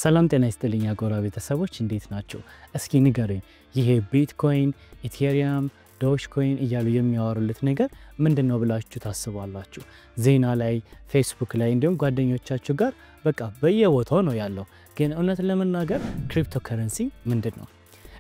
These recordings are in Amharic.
ሰላም ጤና ይስጥልኝ አጎራ ቤተሰቦች እንዴት ናቸው? እስኪ ንገሩኝ፣ ይሄ ቢትኮይን፣ ኢቴሪየም፣ ዶጅ ኮይን እያሉ የሚያወሩለት ነገር ምንድነው ብላችሁ ታስባላችሁ? ዜና ላይ፣ ፌስቡክ ላይ እንዲሁም ጓደኞቻችሁ ጋር በቃ በየቦታው ነው ያለው። ግን እውነት ለመናገር ክሪፕቶ ከረንሲ ምንድነው?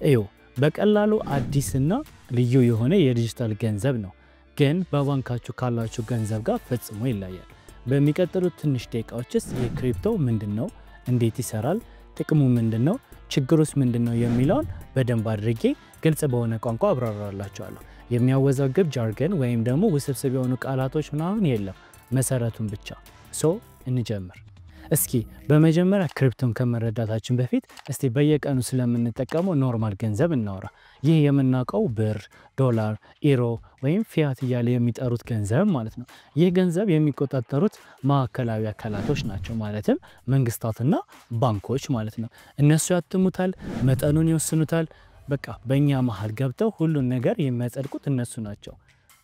እዩ በቀላሉ አዲስና ልዩ የሆነ የዲጂታል ገንዘብ ነው። ግን በባንካችሁ ካላችሁ ገንዘብ ጋር ፈጽሞ ይለያል። በሚቀጥሉት ትንሽ ደቂቃዎች ውስጥ ይሄ crypto ምንድነው፣ እንዴት ይሰራል፣ ጥቅሙ ምንድነው፣ ችግሩስ ምንድነው የሚለውን በደንብ አድርጌ ግልጽ በሆነ ቋንቋ አብራራላችኋለሁ። የሚያወዛግብ jargon ወይም ደግሞ ውስብስብ የሆኑ ቃላቶች ምናምን የለም፣ መሰረቱን ብቻ። So እንጀምር። እስኪ በመጀመሪያ crypto ን ከመረዳታችን በፊት እስቲ በየቀኑ ስለምንጠቀመው normal ገንዘብ እናወራ። ይህ የምናውቀው ብር፣ ዶላር፣ ኢሮ ወይም ፊያት እያለ የሚጠሩት ገንዘብ ማለት ነው። ይህ ገንዘብ የሚቆጣጠሩት ማዕከላዊ አካላቶች ናቸው፣ ማለትም መንግስታትና ባንኮች ማለት ነው። እነሱ ያትሙታል፣ መጠኑን ይወስኑታል። በቃ በእኛ መሃል ገብተው ሁሉን ነገር የሚያጸድቁት እነሱ ናቸው።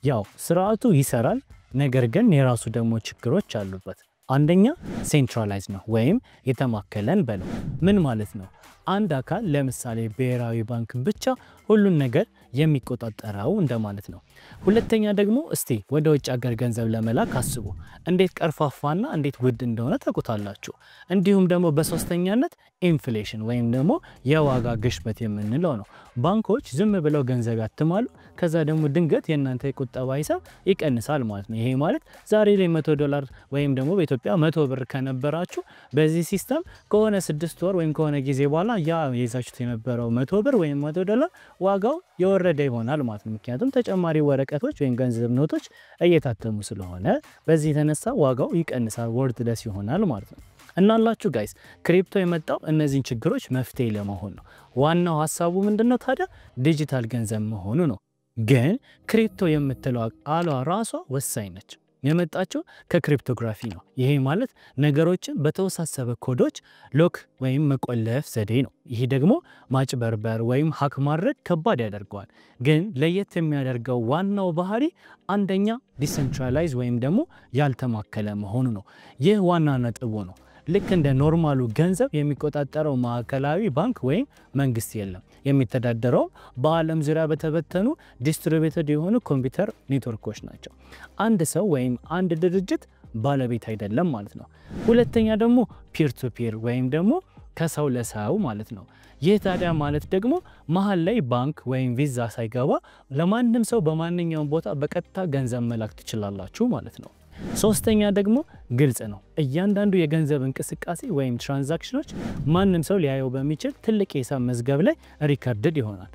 ያው ስርዓቱ ይሰራል፣ ነገር ግን የራሱ ደግሞ ችግሮች አሉበት። አንደኛ centralize ነው ወይም የተማከለን በለው። ምን ማለት ነው? አንድ አካል ለምሳሌ ብሔራዊ ባንክ ብቻ ሁሉን ነገር የሚቆጣጠረው እንደማለት ነው። ሁለተኛ ደግሞ እስቲ ወደ ውጭ ሀገር ገንዘብ ለመላክ አስቡ። እንዴት ቀርፋፋና እንዴት ውድ እንደሆነ ታውቁታላችሁ። እንዲሁም ደግሞ በሶስተኛነት inflation ወይም ደግሞ የዋጋ ግሽበት የምንለው ነው። ባንኮች ዝም ብለው ገንዘብ ያትማሉ። ከዛ ደግሞ ድንገት የእናንተ የቁጠባ ሂሳብ ይቀንሳል ማለት ነው። ይሄ ማለት ዛሬ ላይ $100 ወይም ደግሞ በኢትዮጵያ 100 ብር ከነበራችሁ በዚህ system ከሆነ 6 ወር ወይም ከሆነ ጊዜ በኋላ ያ የይዛችሁት የነበረው 100 ብር ወይም $100 ዋጋው የወረደ ይሆናል ማለት ነው። ምክንያቱም ተጨማሪ ወረቀቶች ወይም ገንዘብ ኖቶች እየታተሙ ስለሆነ በዚህ የተነሳ ዋጋው ይቀንሳል፣ worthless ይሆናል ማለት ነው። እናላችሁ guys crypto የመጣው እነዚህን ችግሮች መፍትሄ ለመሆን ነው። ዋናው ሐሳቡ ምንድነው ታዲያ? ዲጂታል ገንዘብ መሆኑ ነው። ግን crypto የምትለው ቃሏ ራሷ ወሳኝ ነች። የመጣችው ከ cryptography ነው። ይሄ ማለት ነገሮችን በተወሳሰበ ኮዶች lock ወይም መቆለፍ ዘዴ ነው። ይሄ ደግሞ ማጭበርበር ወይም hack ማድረግ ከባድ ያደርገዋል። ግን ለየት የሚያደርገው ዋናው ባህሪ አንደኛ decentralize ወይም ደግሞ ያልተማከለ መሆኑ ነው። ይህ ዋና ነጥቡ ነው። ልክ እንደ normal ኡ ገንዘብ የሚቆጣጠረው ማዕከላዊ ባንክ ወይም መንግስት የለም። የሚተዳደረው በዓለም ዙሪያ በተበተኑ distributed የሆኑ ኮምፒውተር ኔትወርኮች ናቸው። አንድ ሰው ወይም አንድ ድርጅት ባለቤት አይደለም ማለት ነው። ሁለተኛ ደግሞ peer to peer ወይም ደግሞ ከሰው ለሰው ማለት ነው። ይህ ታዲያ ማለት ደግሞ መሃል ላይ ባንክ ወይም ቪዛ ሳይገባ ለማንም ሰው በማንኛውም ቦታ በቀጥታ ገንዘብ መላክ ትችላላችሁ ማለት ነው። ሶስተኛ ደግሞ ግልጽ ነው። እያንዳንዱ የገንዘብ እንቅስቃሴ ወይም transaction ኦች ማንም ሰው ሊያየው በሚችል ትልቅ የሂሳብ መዝገብ ላይ recorded ይሆናል።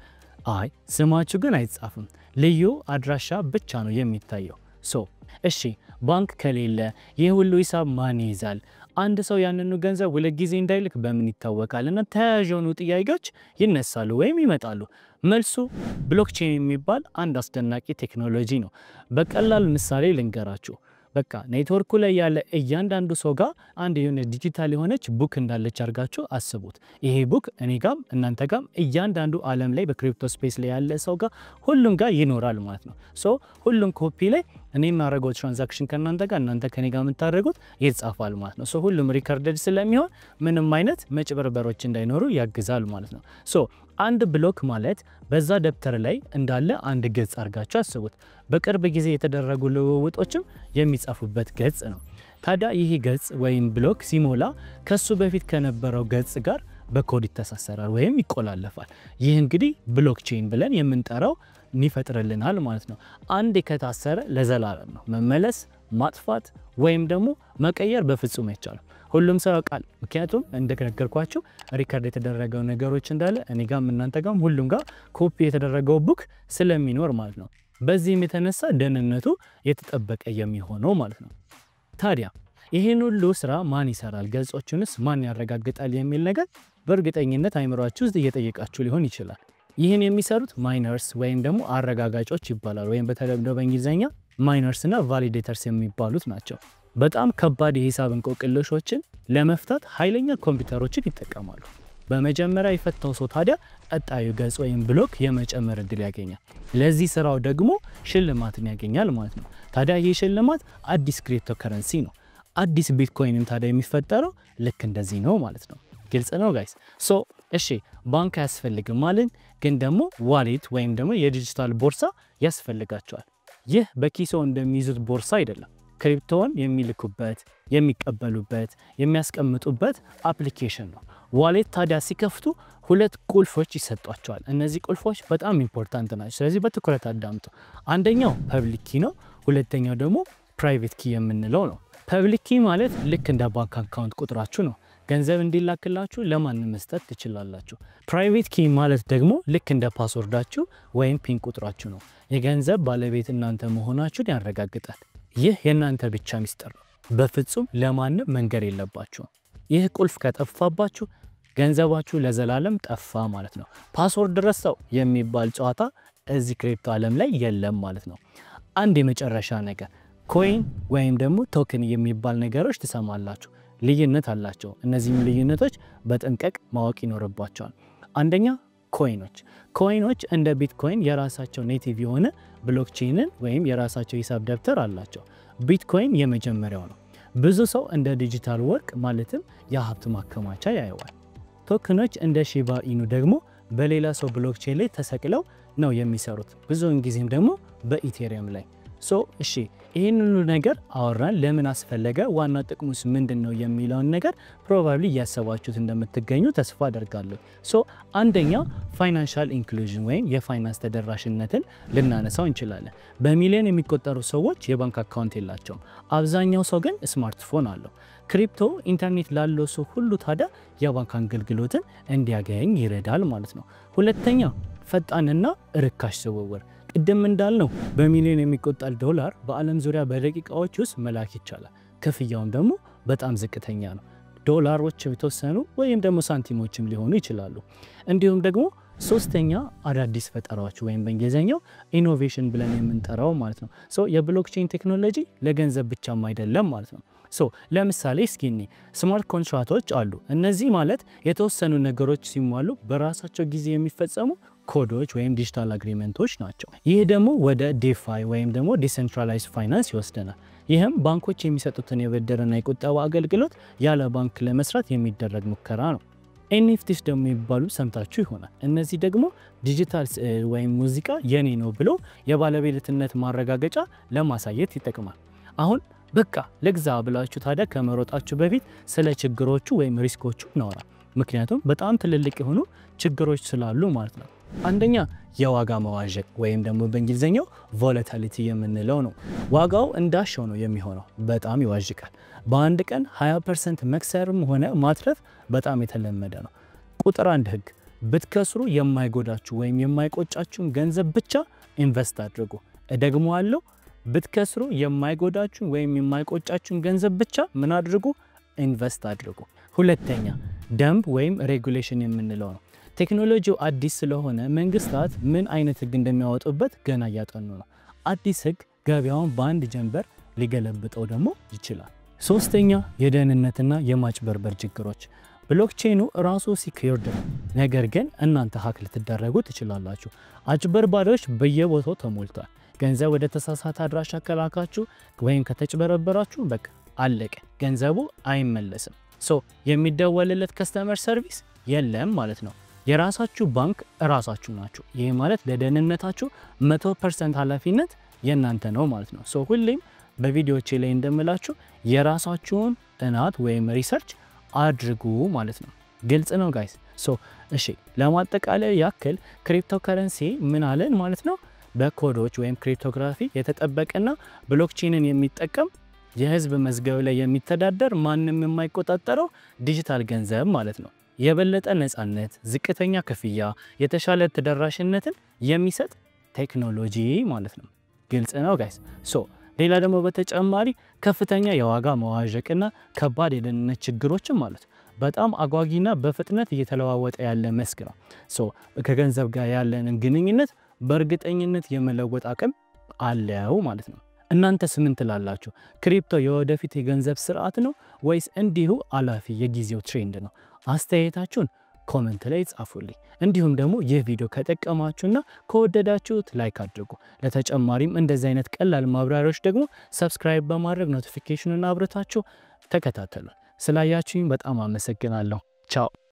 አይ ስማችሁ ግን አይጻፍም። ልዩ አድራሻ ብቻ ነው የሚታየው። So እሺ ባንክ ከሌለ ይህ ሁሉ ሂሳብ ማን ይይዛል? አንድ ሰው ያንኑ ገንዘብ ሁለት ጊዜ እንዳይልክ በምን ይታወቃል? እና ተያያዥ የሆኑ ጥያቄዎች ይነሳሉ ወይም ይመጣሉ። መልሱ blockchain የሚባል አንድ አስደናቂ ቴክኖሎጂ ነው። በቀላል ምሳሌ ልንገራችሁ። በቃ ኔትወርኩ ላይ ያለ እያንዳንዱ ሰው ጋር አንድ የሆነ ዲጂታል የሆነች book እንዳለች አድርጋችሁ አስቡት። ይሄ book እኔ ጋም እናንተ ጋም እያንዳንዱ ዓለም ላይ በ crypto space ላይ ያለ ሰው ጋር ሁሉም ጋር ይኖራል ማለት ነው። So ሁሉም ኮፒ ላይ እኔ የማደርገው transaction ከእናንተ ጋር እናንተ ከኔ ጋር የምታደርጉት ይጻፋል ማለት ነው። So ሁሉም recorded ስለሚሆን ምንም አይነት መጭበርበሮች እንዳይኖሩ ያግዛል ማለት ነው። So አንድ block ማለት በዛ ደብተር ላይ እንዳለ አንድ ገጽ አድርጋችሁ አስቡት። በቅርብ ጊዜ የተደረጉ ልውውጦችም የሚጻፉበት ገጽ ነው። ታዲያ ይህ ገጽ ወይም block ሲሞላ ከሱ በፊት ከነበረው ገጽ ጋር በኮድ ይተሳሰራል ወይም ይቆላለፋል። ይህ እንግዲህ blockchain ብለን የምንጠራው ይፈጥርልናል ማለት ነው። አንዴ ከታሰረ ለዘላለም ነው። መመለስ፣ ማጥፋት ወይም ደግሞ መቀየር በፍጹም አይቻልም። ሁሉም ሰው ያውቃል። ምክንያቱም እንደነገርኳችሁ record የተደረገው ነገሮች እንዳለ እኔ ጋም እናንተ ጋም ሁሉም ጋር ኮፒ የተደረገው book ስለሚኖር ማለት ነው። በዚህም የተነሳ ደህንነቱ የተጠበቀ የሚሆነው ማለት ነው። ታዲያ ይሄን ሁሉ ስራ ማን ይሰራል? ገጾቹንስ ማን ያረጋግጣል? የሚል ነገር በእርግጠኝነት አይምሯችሁ ውስጥ እየጠየቃችሁ ሊሆን ይችላል። ይህን የሚሰሩት miners ወይም ደግሞ አረጋጋጮች ይባላሉ። ወይም በተለምዶ በእንግሊዝኛ miners እና validators የሚባሉት ናቸው። በጣም ከባድ የሂሳብ እንቆቅልሾችን ለመፍታት ኃይለኛ ኮምፒውተሮችን ይጠቀማሉ። በመጀመሪያ የፈታው ሰው ታዲያ ቀጣዩ ገጽ ወይም block የመጨመር እድል ያገኛል። ለዚህ ስራው ደግሞ ሽልማትን ያገኛል ማለት ነው። ታዲያ ይህ ሽልማት አዲስ ክሪፕቶ ከረንሲ ነው። አዲስ ቢትኮይንም ታዲያ የሚፈጠረው ልክ እንደዚህ ነው ማለት ነው። ግልጽ ነው guys? So እሺ ባንክ አያስፈልግም ማለት ግን ደግሞ wallet ወይም ደግሞ የዲጂታል ቦርሳ ያስፈልጋቸዋል። ይህ በኪሶ እንደሚይዙት ቦርሳ አይደለም። Crypto ን የሚልኩበት፣ የሚቀበሉበት፣ የሚያስቀምጡበት application ነው። Wallet ታዲያ ሲከፍቱ ሁለት ቁልፎች ይሰጧቸዋል። እነዚህ ቁልፎች በጣም important ናቸው። ስለዚህ በትኩረት አዳምጡ። አንደኛው public key ነው። ሁለተኛው ደግሞ private key የምንለው ነው። Public key ማለት ልክ እንደ ባንክ account ቁጥራችሁ ነው። ገንዘብ እንዲላክላችሁ ለማንም መስጠት ትችላላችሁ። Private key ማለት ደግሞ ልክ እንደ password ኣችሁ ወይም PIN ቁጥራችሁ ነው። የገንዘብ ባለቤት እናንተ መሆናችሁን ያረጋግጣል። ይህ የእናንተ ብቻ ሚስጥር ነው። በፍጹም ለማንም መንገር የለባችሁም። ይህ ቁልፍ ከጠፋባችሁ ገንዘባችሁ ለዘላለም ጠፋ ማለት ነው። Password ረሳው የሚባል ጨዋታ እዚህ crypto ዓለም ላይ የለም ማለት ነው። አንድ የመጨረሻ ነገር coin ወይም ደግሞ token የሚባል ነገሮች ትሰማላችሁ። ልዩነት አላቸው። እነዚህም ልዩነቶች በጥንቃቄ ማወቅ ይኖርባቸዋል። አንደኛ coin ኦች። Coin ኦች እንደ ቢትኮይን የራሳቸው native የሆነ blockchain ን ወይም የራሳቸው ሂሳብ ደብተር አላቸው። ቢትኮይን የመጀመሪያው ነው። ብዙ ሰው እንደ ዲጂታል ወርቅ ማለትም የሀብት ማከማቻ ያየዋል። Token ኦች እንደ ሺባ ኢኑ ደግሞ በሌላ ሰው blockchain ላይ ተሰቅለው ነው የሚሰሩት፣ ብዙውን ጊዜም ደግሞ በኢቴሪየም ላይ። So እሺ ይህንኑ ነገር አወራን። ለምን አስፈለገ፣ ዋና ጥቅሙስ ምንድን ነው የሚለውን ነገር probably እያሰባችሁት እንደምትገኙ ተስፋ አደርጋለሁ። So አንደኛ financial inclusion ወይም የፋይናንስ ተደራሽነትን ልናነሳው እንችላለን። በሚሊዮን የሚቆጠሩ ሰዎች የባንክ account የላቸውም። አብዛኛው ሰው ግን ስማርትፎን አለው። Crypto ኢንተርኔት ላለው ሰው ሁሉ ታዲያ የባንክ አገልግሎትን እንዲያገኝ ይረዳል ማለት ነው። ሁለተኛ ፈጣንና ርካሽ ዝውውር። ቅድም እንዳልነው በሚሊዮን የሚቆጠር ዶላር በዓለም ዙሪያ በደቂቃዎች ውስጥ መላክ ይቻላል። ክፍያውም ደግሞ በጣም ዝቅተኛ ነው። ዶላሮች የተወሰኑ ወይም ደግሞ ሳንቲሞችም ሊሆኑ ይችላሉ። እንዲሁም ደግሞ ሶስተኛ አዳዲስ ፈጠራዎች ወይም በእንግሊዝኛው innovation ብለን የምንጠራው ማለት ነው። So የ blockchain ቴክኖሎጂ ለገንዘብ ብቻም አይደለም ማለት ነው። So ለምሳሌ እስኪ smart contract ኦች አሉ። እነዚህ ማለት የተወሰኑ ነገሮች ሲሟሉ በራሳቸው ጊዜ የሚፈጸሙ ኮዶች ወይም digital agreement ኦች ናቸው። ይህ ደግሞ ወደ DeFi ወይም ደግሞ decentralized finance ይወስደናል። ይህም ባንኮች የሚሰጡትን የብድርና የቁጠባ አገልግሎት ያለ ባንክ ለመስራት የሚደረግ ሙከራ ነው። NFTs ደግሞ የሚባሉ ሰምታችሁ ይሆናል። እነዚህ ደግሞ ዲጂታል ስዕል ወይም ሙዚቃ የኔ ነው ብሎ የባለቤትነት ማረጋገጫ ለማሳየት ይጠቅማል። አሁን በቃ ልግዛ ብላችሁ ታዲያ ከመሮጣችሁ በፊት ስለ ችግሮቹ ወይም risk ኦቹ እናወራ። ምክንያቱም በጣም ትልልቅ የሆኑ ችግሮች ስላሉ ማለት ነው። አንደኛ የዋጋ መዋዠቅ ወይም ደግሞ በእንግሊዝኛው volatility የምንለው ነው። ዋጋው እንዳሻው ነው የሚሆነው፣ በጣም ይዋዥቃል። በአንድ ቀን 20% መክሰርም ሆነ ማትረፍ በጣም የተለመደ ነው። ቁጥር አንድ ህግ፣ ብትከስሩ የማይጎዳችሁ ወይም የማይቆጫችሁን ገንዘብ ብቻ invest አድርጉ። እደግመዋለሁ፣ ብትከስሩ የማይጎዳችሁን ወይም የማይቆጫችሁን ገንዘብ ብቻ ምን አድርጉ? Invest አድርጉ። ሁለተኛ ደንብ ወይም regulation የምንለው ነው። ቴክኖሎጂው አዲስ ስለሆነ መንግስታት ምን አይነት ህግ እንደሚያወጡበት ገና እያጠኑ ነው። አዲስ ህግ ገበያውን በአንድ ጀንበር ሊገለብጠው ደግሞ ይችላል። ሶስተኛ የደህንነትና የማጭበርበር ችግሮች። Blockchain ኑ ራሱ secured ነው፣ ነገር ግን እናንተ hack ልትደረጉ ትችላላችሁ። አጭበርባሪዎች በየቦታው ተሞልቷል። ገንዘብ ወደ ተሳሳተ አድራሻ ከላካችሁ ወይም ከተጭበረበራችሁ በቃ አለቀ፣ ገንዘቡ አይመለስም። So የሚደወልለት customer service የለም ማለት ነው። የራሳችሁ ባንክ እራሳችሁ ናችሁ። ይህ ማለት ለደህንነታችሁ 100% ኃላፊነት የእናንተ ነው ማለት ነው። So ሁሌም በቪዲዮቼ ላይ እንደምላችሁ የራሳችሁን ጥናት ወይም research አድርጉ ማለት ነው። ግልጽ ነው guys? So እሺ ለማጠቃለል ያክል ክሪፕቶ ከረንሲ ምን አለን ማለት ነው? በኮዶች ወይም cryptography የተጠበቀና blockchain ን የሚጠቀም የህዝብ መዝገብ ላይ የሚተዳደር ማንም የማይቆጣጠረው ዲጂታል ገንዘብ ማለት ነው። የበለጠ ነፃነት፣ ዝቅተኛ ክፍያ፣ የተሻለ ተደራሽነትን የሚሰጥ ቴክኖሎጂ ማለት ነው። ግልጽ ነው guys? So ሌላ ደግሞ በተጨማሪ ከፍተኛ የዋጋ መዋዠቅና ከባድ የደህንነት ችግሮችም ማለት በጣም አጓጊና በፍጥነት እየተለዋወጠ ያለ መስክ ነው። So ከገንዘብ ጋር ያለንን ግንኙነት በእርግጠኝነት የመለወጥ አቅም አለው ማለት ነው። እናንተስ ምን ትላላችሁ? Crypto የወደፊት የገንዘብ ስርዓት ነው ወይስ እንዲሁ አላፊ የጊዜው trend ነው? አስተያየታችሁን comment ላይ ጻፉልኝ። እንዲሁም ደግሞ ይህ ቪዲዮ ከጠቀማችሁና ከወደዳችሁት like አድርጉ። ለተጨማሪም እንደዚህ አይነት ቀላል ማብራሪያዎች ደግሞ subscribe በማድረግ notification ኑን አብርታችሁ ተከታተሉ። ስላያችሁኝ በጣም አመሰግናለሁ። ቻው።